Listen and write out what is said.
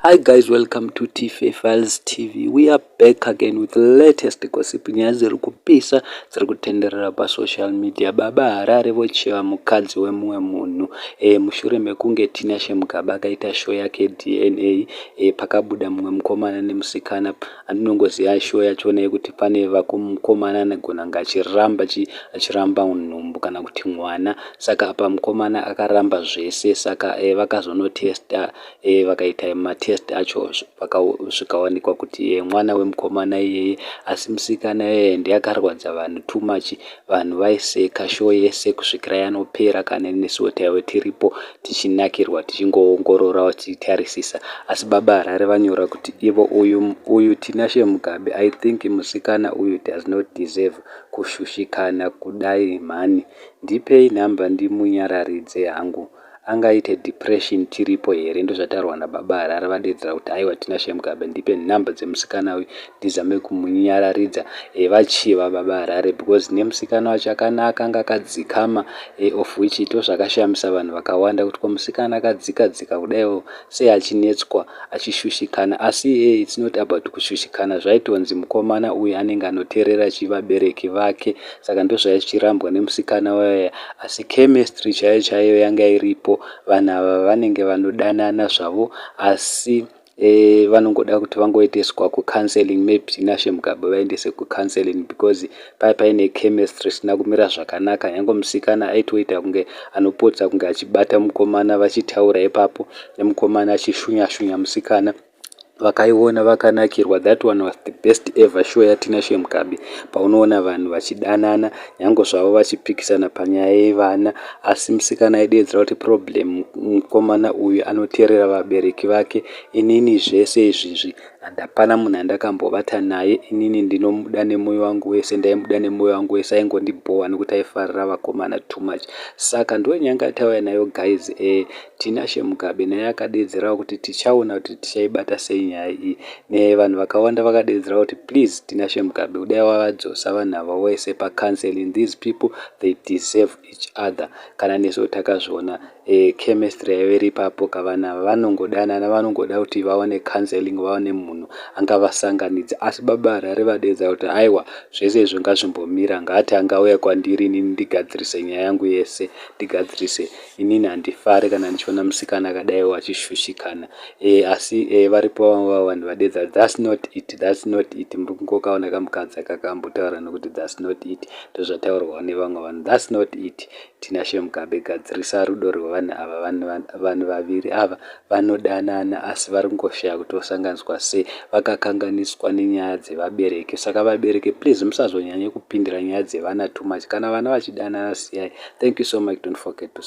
Hi guys, welcome to TFA Files TV. We are back again with the latest gossip. Nyaya dziri kupisa dziri kutenderera pasocial media. Baba Harare vochiva mukadzi wemumwe munhu mushure mekunge Tinashe Mugabe akaita show yake DNA. Pakabuda mumwe mukomana nemusikana. Andinongoziva show yachona yekuti pane vamukomana anogona kunge achiramba nhumbu kana kuti mwana. Saka apa mukomana akaramba zvese, saka vakazonotesta, vakaita matest acho, zvikawanikwa kuti mwana wemukomana iyeye, asi musikana iyeye ndiye akarwadza vanhu too much. Vanhu vaiseka show yese kusvikira yanopera, kana nesuwo taive tiripo tichinakirwa, tichingoongorora, tichitarisisa. Asi Baba Harare vanyora kuti ivo uyu Tinashe Mugabe, "I think musikana uyu does not deserve kushushikana kudai mhani. Ndipei nhamba ndimunyararidze hangu, angaite depression tiripo here?" Ndozvataurwa naBaba Harare. Vadedzera kuti aiwa, Tinashe Mugabe, ndipe nhamba dzemusikana uyu ndizame kumunyararidza. Vachiva Baba Harare because nemusikana wacho akanaka, anga akadzikama, of which ito zvakashamisa vanhu vakawanda kuti ko musikana akadzika dzika kudaiwo sei achinetswa, achishushikana? Asi it's not about kushushikana. Zvaitonzi mukomana uyu anenge anoteerera chivabereki vake, saka ndozvaichirambwa nemusikana waya, asi chemistry chaiyo chaiyo yanga iripo. Vanhu ava vanenge vanodanana zvavo, asi vanongoda kuti vangoendeswa kucounseling. Maybe Tinashe Mugabe vaendese kucounseling because pai paine chemistry isina kumira zvakanaka. Nyange musikana aitoita kunge anopotsa, kunge achibata mukomana vachitaura ipapo, nemukomana achishunya shunya musikana. Vakaiona vakanakirwa. That one was the best ever show yaTinashe Mugabe, paunoona vanhu vachidanana nyange zvavo vachipikisana panyaya yevana. Asi musikana aidedzera kuti problem, mukomana uyu anoteerera vabereki vake. "Inini zvese izvizvi handapana munhu andakambovata naye. Inini ndinomuda nemwoyo wangu wese, ndaimuda nemwoyo wangu wese. Aingondibhowa nekuti aifarira vakomana too much." Saka ndonyanga tauya nayo, guys. Tinashe Mugabe naye akadedzerawo kuti tichaona kuti tichaibata sei nyaya iyi. Nevanhu vakawanda vakadedzera kuti please, Tinashe Mugabe, kudai wavadzosa vanhu ava wese pacounseling. These people, they deserve each other. Kana nesu takazviona, chemistry yaive iri ipapo. Kavanhu ava vanongodanana, vanongoda kuti vawane counseling, vawane munhu angavasanganidza. Asi Baba Harare vadedza kuti aiwa, zvese izvo ngazvimbomira, ngaati angauya kwandiri inini ndigadzirise nyaya yangu yese, ndigadzirise. Inini handifari kana ndichiona musikana akadaiwo achishushikana. Asi varipo vamwe vanhu vadedza, "That's not it, that's not it." Muri kungokaona kamukadzi akakambotaura nekuti "That's not it." Ndozvataurwawo nevamwe vanhu, "That's not it." Tinashe Mugabe, gadzirisa rudo rwevanhu ava. Vanhu vaviri ava vanodanana, asi vari kungoshaya kuti vosanganiswa sei. Vakakanganiswa nenyaya dzevabereki. Saka vabereki, please, musazonyanye kupindira nyaya dzevana too much. Kana vana vachidanana, siyai. Thank you so much. Don't forget to